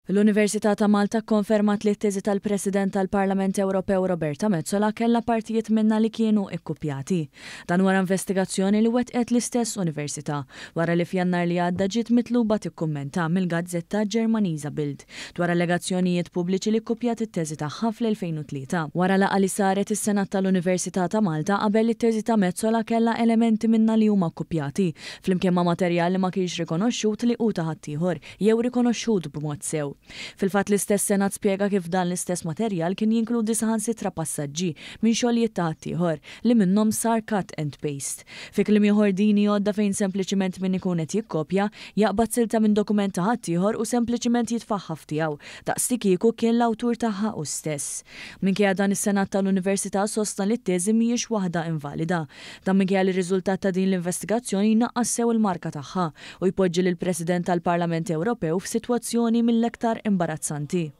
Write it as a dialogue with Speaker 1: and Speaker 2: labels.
Speaker 1: L-Università ta' Malta kkonfermat li t-teżi tal-President tal-Parlament Ewropew Roberta Metsola kellha partijiet minnha li kienu ikkupjati. Dan wara investigazzjoni li wettqet l-istess Università, wara li f'Jannar li għadda ġiet mitluba tikkummenta mill-gazzetta Ġermaniża Bild dwar allegazzjonijiet pubbliċi li kkupjat it-teżi tagħha fl-2003. Wara laqgħa li saret, is-Senat tal-Università ta' Malta qabel li t-teżi ta' Metsola kellha elementi minnha li huma kkupjati, flimkien ma' materjal li ma kienx rikonoxxut li hu ta' ħaddieħor jew rikonoxxut b'mod sew. Fil-fatt l-istess Senat spjega kif dan l-istess materjal kien jinkludi saħansitra passaġġi minn xogħlijiet ta' ħaddieħor li minnhom sar cut and paste. Fi kliem ieħor din hi għodda fejn sempliċiment min ikun qed jikkopja jaqbad silta minn dokument ta' ħaddieħor u sempliċiment jitfagħha f'tiegħu daqslikieku kien l-awtur tagħha hu stess. Minkejja dan is-Senat tal-Università sostna li t-teżi mhijiex waħda invalida. Dan minkejja li r-riżultat ta' din l-investigazzjoni jnaqqas sew il-marka tagħha u jpoġġi lill-President tal-Parlament Ewropew f'sitwazzjoni mill-aktar imbarazzanti.